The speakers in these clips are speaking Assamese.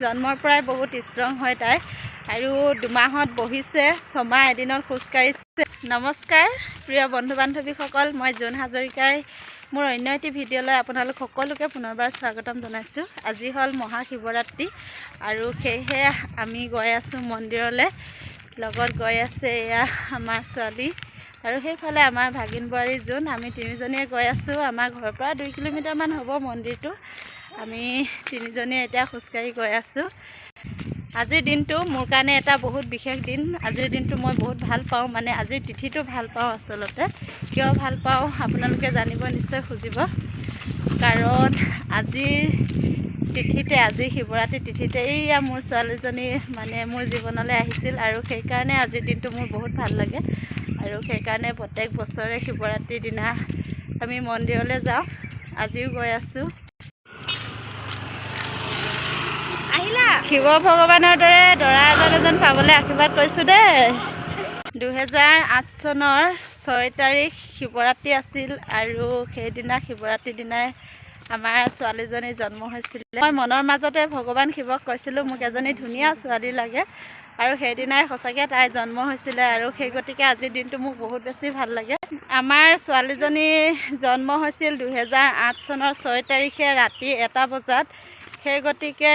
জন্মৰ পৰাই বহুত ষ্ট্ৰং হয় তাই আৰু 2 মাহত বহিছে, 6 মাহ এদিনত খোজকাঢ়িছে। নমস্কাৰ প্ৰিয় বন্ধু বান্ধৱীসকল, মই জোন হাজৰিকাই মোৰ অন্য এটি ভিডিঅ'লৈ আপোনালোক সকলোকে পুনৰবাৰ স্বাগতম জনাইছোঁ। আজি হ'ল মহাশিৱৰাত্ৰি আৰু সেয়েহে আমি গৈ আছোঁ মন্দিৰলৈ। লগত গৈ আছে এয়া আমাৰ ছোৱালী আৰু সেইফালে আমাৰ ভাগিন বোৱাৰী জোন। আমি তিনিজনীয়ে গৈ আছোঁ। আমাৰ ঘৰৰ পৰা 2 কিলোমিটাৰমান হ'ব মন্দিৰটো। আমি তিনিজনীয়ে এতিয়া খোজকাঢ়ি গৈ আছোঁ। আজিৰ দিনটো মোৰ কাৰণে এটা বহুত বিশেষ দিন। আজিৰ দিনটো মই বহুত ভাল পাওঁ, মানে আজিৰ তিথিটো ভাল পাওঁ। আচলতে কিয় ভাল পাওঁ আপোনালোকে জানিব নিশ্চয় খুজিব। কাৰণ আজিৰ তিথিতে, আজি শিৱৰাত্ৰি তিথিতে এইয়া মোৰ ছোৱালীজনী মানে মোৰ জীৱনলৈ আহিছিল আৰু সেইকাৰণে আজিৰ দিনটো মোৰ বহুত ভাল লাগে। আৰু সেইকাৰণে প্ৰত্যেক বছৰে শিৱৰাত্ৰিৰ দিনা আমি মন্দিৰলৈ যাওঁ। আজিও গৈ আছোঁ। আহিলা। শিৱ ভগৱানৰ দৰে দৰা এজন এজন পাবলৈ আশীৰ্বাদ কৰিছোঁ দেই। 2008 চনৰ 6 তাৰিখ শিৱৰাত্ৰি আছিল আৰু সেইদিনা শিৱৰাত্ৰিৰ দিনাই আমাৰ ছোৱালীজনীৰ জন্ম হৈছিলে। মই মনৰ মাজতে ভগৱান শিৱক কৈছিলোঁ, মোক এজনী ধুনীয়া ছোৱালী লাগে আৰু সেইদিনাই সঁচাকৈ তাইৰ জন্ম হৈছিলে। আৰু সেই গতিকে আজিৰ দিনটো মোক বহুত বেছি ভাল লাগে। আমাৰ ছোৱালীজনীৰ জন্ম হৈছিল 2008 চনৰ 6 তাৰিখে ৰাতি 1টা বজাত। সেই গতিকে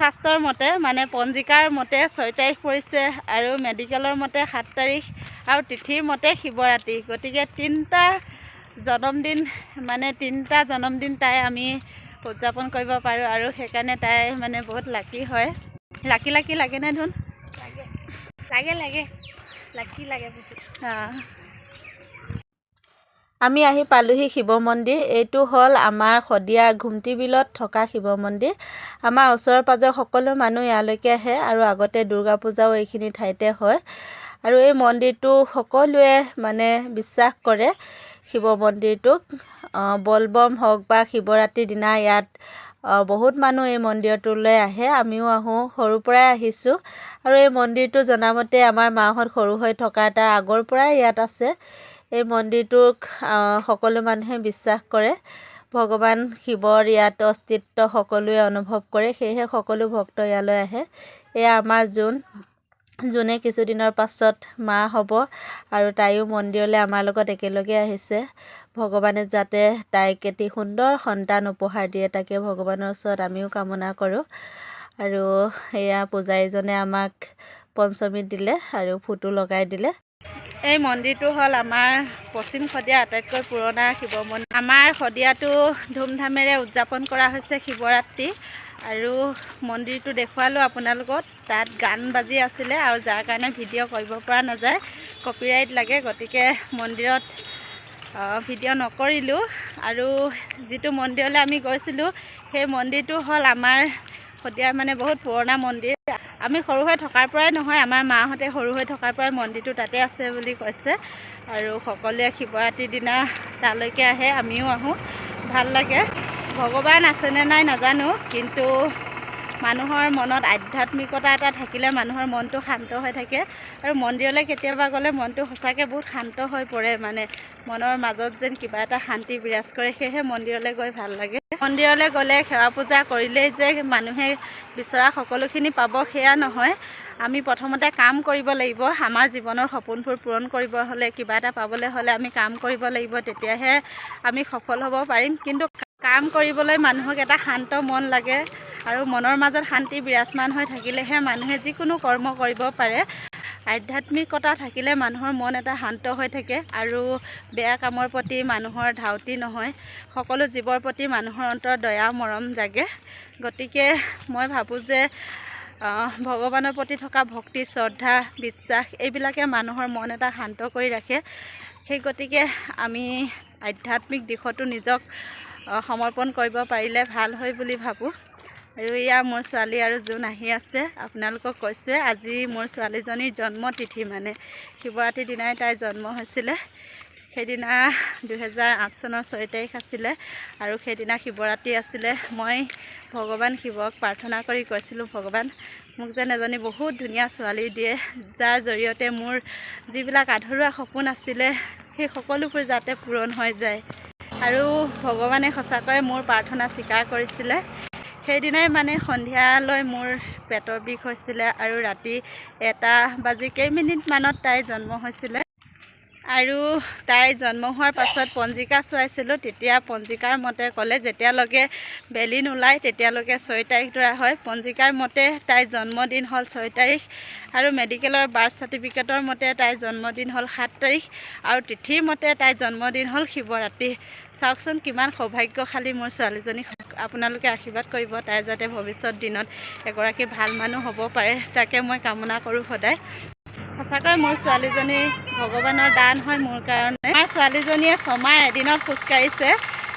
শাস্ত্ৰৰ মতে, মানে পঞ্জিকাৰ মতে 6 তাৰিখ পৰিছে আৰু মেডিকেলৰ মতে 7 তাৰিখ আৰু তিথিৰ মতে শিৱৰাত্ৰি। গতিকে তিনিটা জন্মদিন, মানে তিনিটা জন্মদিন তাই আমি উদযাপন কৰিব পাৰোঁ আৰু সেইকাৰণে তাই মানে বহুত লাকি হয়। লাকি লাকি লাগেনে ধুন? লাগে লাগে লাগে, লাকি লাগে বহুত। আমি আহি পালোহি শিৱ মন্দিৰ। এইটো হ'ল আমাৰ শদিয়াৰ ঘুমটি বিলত থকা শিৱ মন্দিৰ। আমাৰ ওচৰৰ পাজৰ সকলো মানুহ ইয়ালৈকে আহে আৰু আগতে দুৰ্গা পূজাও এইখিনি ঠাইতে হয়। আৰু এই মন্দিৰটো সকলোৱে মানে বিশ্বাস কৰে শিৱ মন্দিৰটোক। বলবম হওক বা শিৱৰাত্ৰিৰ দিনা ইয়াত বহুত মানুহ এই মন্দিৰটোলৈ আহে। আমিও আহোঁ, সৰুৰ পৰাই আহিছোঁ। আৰু এই মন্দিৰটো জনামতে আমাৰ মাহঁত সৰু হৈ থকা তাৰ আগৰ পৰাই ইয়াত আছে। এই মন্দিৰটোক সকলো মানুহে বিশ্বাস কৰে। ভগৱান শিৱৰ ইয়াত অস্তিত্ব সকলোৱে অনুভৱ কৰে, সেয়েহে সকলো ভক্ত ইয়ালৈ আহে। এয়া আমাৰ জোন। জোনে কিছুদিনৰ পাছত মা হ'ব আৰু তাইও মন্দিৰলৈ আমাৰ লগত একেলগে আহিছে। ভগৱানে যাতে তাইক এটি সুন্দৰ সন্তান উপহাৰ দিয়ে, তাকে ভগৱানৰ ওচৰত আমিও কামনা কৰোঁ। আৰু এয়া পূজাৰীজনে আমাক পঞ্চমৃত দিলে আৰু ফটো লগাই দিলে। এই মন্দিৰটো হ'ল আমাৰ পশ্চিম শদিয়াৰ আটাইতকৈ পুৰণা শিৱ মন্দিৰ। আমাৰ শদিয়াটো ধুমধামেৰে উদযাপন কৰা হৈছে শিৱৰাত্ৰি। আৰু মন্দিৰটো দেখুৱালোঁ আপোনালোকক। তাত গান বাজি আছিলে আৰু যাৰ কাৰণে ভিডিঅ' কৰিব পৰা নাযায়, কপিৰাইট লাগে। গতিকে মন্দিৰত ভিডিঅ' নকৰিলোঁ। আৰু যিটো মন্দিৰলৈ আমি গৈছিলোঁ, সেই মন্দিৰটো হ'ল আমাৰ শদিয়াৰ মানে বহুত পুৰণা মন্দিৰ। আমি সৰু হৈ থকাৰ পৰাই নহয়, আমাৰ মাহঁতে সৰু হৈ থকাৰ পৰাই মন্দিৰটো তাতে আছে বুলি কৈছে। আৰু সকলোৱে শিৱৰাত্ৰিৰ দিনা তালৈকে আহে, আমিও আহোঁ, ভাল লাগে। ভগৱান আছেনে নাই নাজানো, কিন্তু মানুহৰ মনত আধ্যাত্মিকতা এটা থাকিলে মানুহৰ মনটো শান্ত হৈ থাকে। আৰু মন্দিৰলৈ কেতিয়াবা গ'লে মনটো সঁচাকৈ বহুত শান্ত হৈ পৰে, মানে মনৰ মাজত যেন কিবা এটা শান্তি বিৰাজ কৰে। সেয়েহে মন্দিৰলৈ গৈ ভাল লাগে। মন্দিৰলৈ গ'লে সেৱা পূজা কৰিলেই যে মানুহে বিচৰা সকলোখিনি পাব সেয়া নহয়। আমি প্ৰথমতে কাম কৰিব লাগিব। আমাৰ জীৱনৰ সপোনবোৰ পূৰণ কৰিব হ'লে, কিবা এটা পাবলৈ হ'লে আমি কাম কৰিব লাগিব, তেতিয়াহে আমি সফল হ'ব পাৰিম। কিন্তু কাম কৰিবলৈ মানুহক এটা শান্ত মন লাগে আৰু মনৰ মাজত শান্তি বিৰাজমান হৈ থাকিলেহে মানুহে যিকোনো কৰ্ম কৰিব পাৰে। আধ্যাত্মিকতা থাকিলে মানুহৰ মন এটা শান্ত হৈ থাকে আৰু বেয়া কামৰ প্ৰতি মানুহৰ ধাউতি নহয়। সকলো জীৱৰ প্ৰতি মানুহৰ অন্তৰত দয়া মৰম জাগে। গতিকে মই ভাবোঁ যে ভগৱানৰ প্ৰতি থকা ভক্তি, শ্ৰদ্ধা, বিশ্বাস এইবিলাকে মানুহৰ মন এটা শান্ত কৰি ৰাখে। সেই গতিকে আমি আধ্যাত্মিক দিশতো নিজক সমৰ্পণ কৰিব পাৰিলে ভাল হয় বুলি ভাবোঁ। আৰু এয়া মোৰ ছোৱালী আৰু জোন আহি আছে। আপোনালোকক কৈছোঁৱে, আজি মোৰ ছোৱালীজনীৰ জন্মতিথি, মানে শিৱৰাত্ৰিৰ দিনাই তাইৰ জন্ম হৈছিলে। সেইদিনা 2008 চনৰ 6 তাৰিখ আছিলে আৰু সেইদিনা শিৱৰাত্ৰি আছিলে। মই ভগৱান শিৱক প্ৰাৰ্থনা কৰি কৈছিলোঁ, ভগৱান, মোক যেন এজনী বহুত ধুনীয়া ছোৱালী দিয়ে, যাৰ জৰিয়তে মোৰ যিবিলাক আধৰুৱা সপোন আছিলে সেই সকলোবোৰ যাতে পূৰণ হৈ যায়। আৰু ভগৱানে সঁচাকৈয়ে মোৰ প্ৰাৰ্থনা স্বীকাৰ কৰিছিলে। সেইদিনাই মানে সন্ধিয়ালৈ মোৰ পেটৰ বিষ হৈছিলে আৰু ৰাতি 1 বাজি কেইমিনিটমানত তাই জন্ম হৈছিলে। আৰু তাই জন্ম হোৱাৰ পাছত পঞ্জিকা চোৱাইছিলোঁ, তেতিয়া পঞ্জিকাৰ মতে ক'লে যেতিয়ালৈকে বেলি নোলায় তেতিয়ালৈকে 6 তাৰিখ ধৰা হয়। পঞ্জিকাৰ মতে তাইৰ জন্মদিন হ'ল 6 তাৰিখ আৰু মেডিকেলৰ বাৰ্থ চাৰ্টিফিকেটৰ মতে তাইৰ জন্মদিন হ'ল 7 তাৰিখ আৰু তিথিৰ মতে তাইৰ জন্মদিন হ'ল শিৱৰাত্ৰি। চাওকচোন কিমান সৌভাগ্যশালী মোৰ ছোৱালীজনী। আপোনালোকে আশীৰ্বাদ কৰিব তাই যাতে ভৱিষ্যত দিনত এগৰাকী ভাল মানুহ হ'ব পাৰে, তাকে মই কামনা কৰোঁ সদায়। সঁচাকৈ মোৰ ছোৱালীজনী ভগৱানৰ দান হয় মোৰ কাৰণে। আমাৰ ছোৱালীজনীয়ে ছমাহ এদিনত খোজকাঢ়িছে,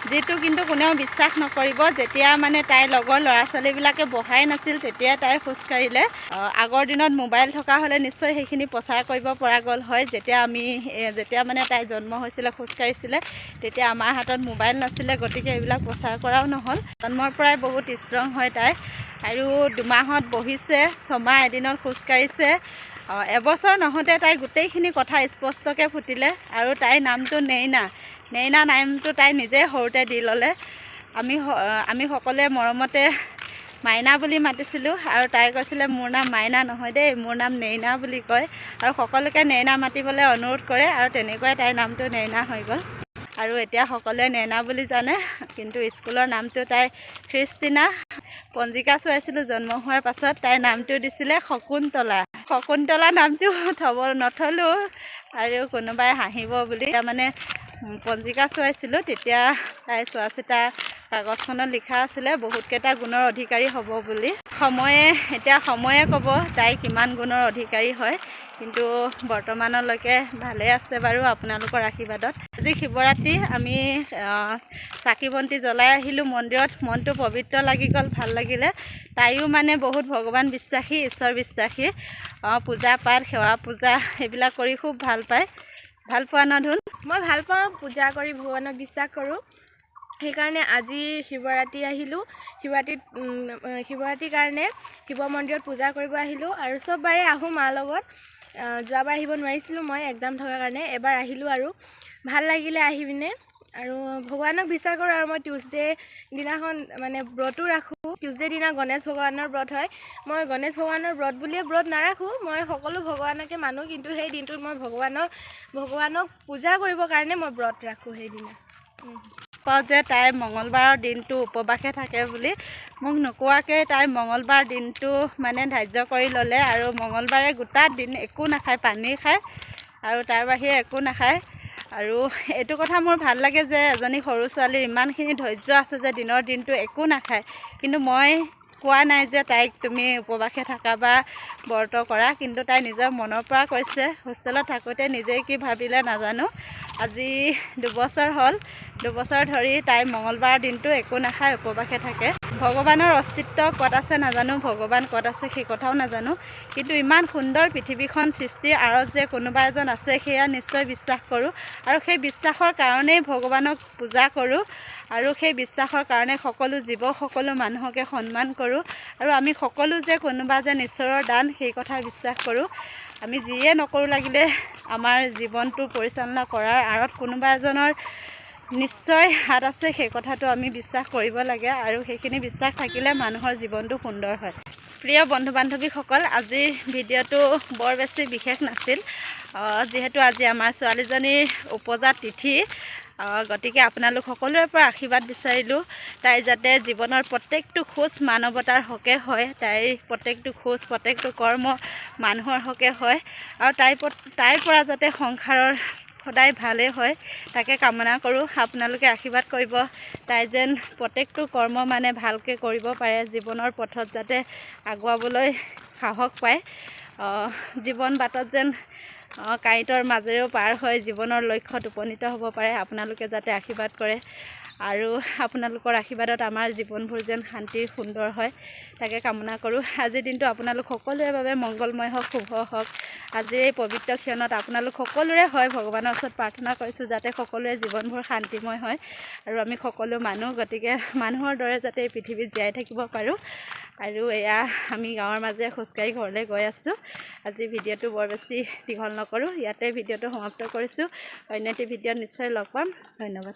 যিটো কিন্তু কোনেও বিশ্বাস নকৰিব। যেতিয়া মানে তাইৰ লগৰ ল'ৰা ছোৱালীবিলাকে বহাই নাছিল তেতিয়া তাই খোজকাঢ়িলে। আগৰ দিনত মোবাইল থকা হ'লে নিশ্চয় সেইখিনি প্ৰচাৰ কৰিব পৰা গ'ল হয়। যেতিয়া মানে তাইৰ জন্ম হৈছিলে, খোজকাঢ়িছিলে, তেতিয়া আমাৰ হাতত মোবাইল নাছিলে, গতিকে এইবিলাক প্ৰচাৰ কৰাও নহ'ল। জন্মৰ পৰাই বহুত ষ্ট্ৰং হয় তাই আৰু 2 মাহত বহিছে, ছমাহ এদিনত খোজকাঢ়িছে। এবছৰ নহওঁতে তাই গোটেইখিনি কথা স্পষ্টকৈ ফুটিলে। আৰু তাইৰ নামটো নেইনা। নেইনা নামটো তাই নিজে সৰুতে দি ল'লে। আমি সকলোৱে মৰমতে মাইনা বুলি মাতিছিলোঁ আৰু তাই কৈছিলে, "মোৰ নাম মাইনা নহয় দেই, মোৰ নাম নেইনা" বুলি কয় আৰু সকলোকে নেইনা মাতিবলৈ অনুৰোধ কৰে আৰু তেনেকুৱাই তাইৰ নামটো নেইনা হৈ গ'ল আৰু এতিয়া সকলোৱে নেইনা বুলি জানে। কিন্তু স্কুলৰ নামটো তাই খ্ৰীষ্টিনা। পঞ্জিকা চোৱাইছিলোঁ জন্ম হোৱাৰ পাছত, তাইৰ নামটো দিছিলে শকুন্তলা। শকুন্তলা নামটো থ'ব নথলোঁ আৰু কোনোবাই হাঁহিব বুলি। মানে পঞ্জিকা চোৱাইছিলোঁ, তেতিয়া তাই চোৱা চিতা কাগজখনত লিখা আছিলে বহুতকেইটা গুণৰ অধিকাৰী হ'ব বুলি। এতিয়া সময়ে ক'ব তাই কিমান গুণৰ অধিকাৰী হয়, কিন্তু বৰ্তমানলৈকে ভালেই আছে বাৰু আপোনালোকৰ আশীৰ্বাদত। আজি শিৱৰাত্ৰি, আমি চাকি বন্তি জ্বলাই আহিলোঁ মন্দিৰত। মনটো পবিত্ৰ লাগি গ'ল, ভাল লাগিলে। তাইও মানে বহুত ভগৱান বিশ্বাসী, ঈশ্বৰ বিশ্বাসী। পূজা পাঠ, সেৱা পূজা এইবিলাক কৰি খুব ভাল পায়। ভাল পোৱা ন ধুন? মই ভাল পাওঁ পূজা কৰি, ভগৱানক বিশ্বাস কৰোঁ। সেইকাৰণে আজি শিৱৰাত্ৰি আহিলোঁ। শিৱৰাত্ৰিৰ কাৰণে শিৱ মন্দিৰত পূজা কৰিব আহিলোঁ আৰু চব বাৰে আহোঁ মাৰ লগত। যোৱাবাৰ আহিব নোৱাৰিছিলোঁ মই এক্সাম থকাৰ কাৰণে, এবাৰ আহিলোঁ আৰু ভাল লাগিলে আহি পিনে। আৰু ভগৱানক বিশ্বাস কৰোঁ আৰু মই টিউচডে দিনাখন মানে ব্ৰতো ৰাখোঁ। টিউচডে দিনা গণেশ ভগৱানৰ ব্ৰত হয়। মই গণেশ ভগৱানৰ ব্ৰত বুলিয়ে ব্ৰত নাৰাখোঁ, মই সকলো ভগৱানকে মানো, কিন্তু সেই দিনটোত মই ভগৱানক পূজা কৰিবৰ কাৰণে মই ব্ৰত ৰাখোঁ সেইদিনা। পাওঁ যে তাই মঙলবাৰৰ দিনটো উপবাসে থাকে বুলি। মোক নোকোৱাকৈ তাই মঙলবাৰ দিনটো মানে ধাৰ্য কৰি ল'লে আৰু মঙলবাৰে গোটা দিন একো নাখায়, পানী খায় আৰু তাৰ বাহিৰে একো নাখায়। আৰু এইটো কথা মোৰ ভাল লাগে যে এজনী সৰু ছোৱালীৰ ইমানখিনি ধৈৰ্য আছে যে দিনৰ দিনটো একো নাখায়। কিন্তু মই কোৱা নাই যে তাইক তুমি উপবাসে থাকা বা ব্ৰত কৰা, কিন্তু তাই নিজৰ মনৰ পৰা কৈছে। হোষ্টেলত থাকোঁতে নিজেই কি ভাবিলে নাজানো। আজি 2 বছৰ হ'ল, 2 বছৰ ধৰি তাই মঙলবাৰৰ দিনটো একো নাখায়, উপবাসে থাকে। ভগৱানৰ অস্তিত্ব ক'ত আছে নাজানো, ভগৱান ক'ত আছে সেই কথাও নাজানো, কিন্তু ইমান সুন্দৰ পৃথিৱীখন সৃষ্টিৰ আঁৰত যে কোনোবা এজন আছে সেয়া নিশ্চয় বিশ্বাস কৰোঁ। আৰু সেই বিশ্বাসৰ কাৰণেই ভগৱানক পূজা কৰোঁ আৰু সেই বিশ্বাসৰ কাৰণে সকলো জীৱ, সকলো মানুহকে সন্মান কৰোঁ। আৰু আমি সকলো যে কোনোবা যেন ঈশ্বৰৰ দান, সেই কথা বিশ্বাস কৰোঁ। আমি যিয়ে নকৰোঁ লাগিলে আমাৰ জীৱনটো পৰিচালনা কৰাৰ আঁৰত কোনোবা এজনৰ নিশ্চয় হাত আছে, সেই কথাটো আমি বিশ্বাস কৰিব লাগে আৰু সেইখিনি বিশ্বাস থাকিলে মানুহৰ জীৱনটো সুন্দৰ হয়। প্ৰিয় বন্ধু বান্ধৱীসকল, আজিৰ ভিডিঅ'টো বৰ বেছি বিশেষ নাছিল, যিহেতু আজি আমাৰ ছোৱালীজনীৰ উপজা তিথি। গতিকে আপোনালোক সকলোৰে পৰা আশীৰ্বাদ বিচাৰিলোঁ, তাইৰ যাতে জীৱনৰ প্ৰত্যেকটো খোজ মানৱতাৰ হকে হয়, তাইৰ প্ৰত্যেকটো খোজ, প্ৰত্যেকটো কৰ্ম মানুহৰ হকে হয় আৰু তাইৰ পৰা যাতে সংসাৰৰ সদায় ভালেই হয়, তাকে কামনা কৰোঁ। আপোনালোকে আশীৰ্বাদ কৰিব, তাই যেন প্ৰত্যেকটো কৰ্ম মানে ভালকৈ কৰিব পাৰে, জীৱনৰ পথত যাতে আগুৱাবলৈ সাহস পায়, জীৱন বাটত যেন কাঁইটৰ মাজেৰেও পাৰ হৈ জীৱনৰ লক্ষ্যত উপনীত হ'ব পাৰে। আপোনালোকে যাতে আশীৰ্বাদ কৰে আৰু আপোনালোকৰ আশীৰ্বাদত আমাৰ জীৱনবোৰ যেন শান্তিৰ সুন্দৰ হয়, তাকে কামনা কৰোঁ। আজিৰ দিনটো আপোনালোক সকলোৰে বাবে মংগলময় হওক, শুভ হওক। আজিৰ এই পবিত্ৰ ক্ষণত আপোনালোক সকলোৰে হয় ভগৱানৰ ওচৰত প্ৰাৰ্থনা কৰিছোঁ, যাতে সকলোৰে জীৱনবোৰ শান্তিময় হয় আৰু আমি সকলো মানুহ, গতিকে মানুহৰ দৰে যাতে এই পৃথিৱীত জীয়াই থাকিব পাৰোঁ। আৰু এয়া আমি গাঁৱৰ মাজেৰে খোজকাঢ়ি ঘৰলৈ গৈ আছোঁ। আজি ভিডিঅ'টো বৰ বেছি দীঘল নকৰোঁ, ইয়াতে ভিডিঅ'টো সমাপ্ত কৰিছোঁ। অন্য এটি ভিডিঅ'ত নিশ্চয় লগ পাম। ধন্যবাদ।